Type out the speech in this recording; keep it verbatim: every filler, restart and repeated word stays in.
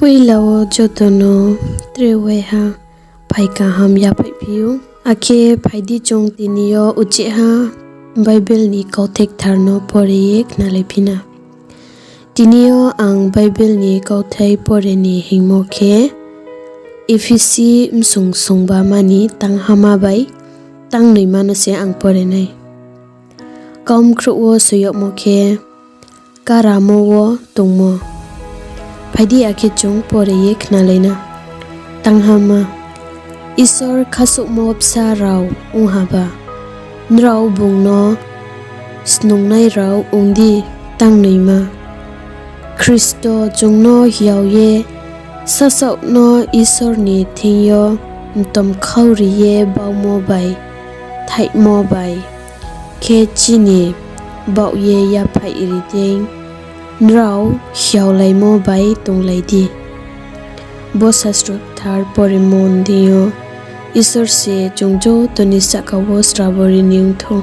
Poila wo joto no tre waiha phai kaham yaphaihphi ou. Akhe phai di, chung tini yo uchihha Bible ni kauthai kthar no pore ye khnalaiphi na. Tini yo ang Bible ni kauthai pore ni hingmo khe, Ephesi bsung sungbama ni tanghama bai tangnoima no se ang pore nai. Kaumkhrouh wo soi yagmo khe, Karamo wo tongmo. Phai di, akhe chung pore ye khnalai na. Tanghama. Isor khasouhmo bsa rao ong haba, nrao bung no snungnai rao ong di. Tangnoima. Khristo chung no hiao ye sasaoh no Isor ni thing yo mtom khauri ye baumo bai thaihmo bai khe chini baoh ye yaphaih ri dei, nrao hiaolaimo bai tonglai di. Bo sasro kthar poremo ni deing yo Isor se chung joto ni sahka wo srabo ri ni ong thou.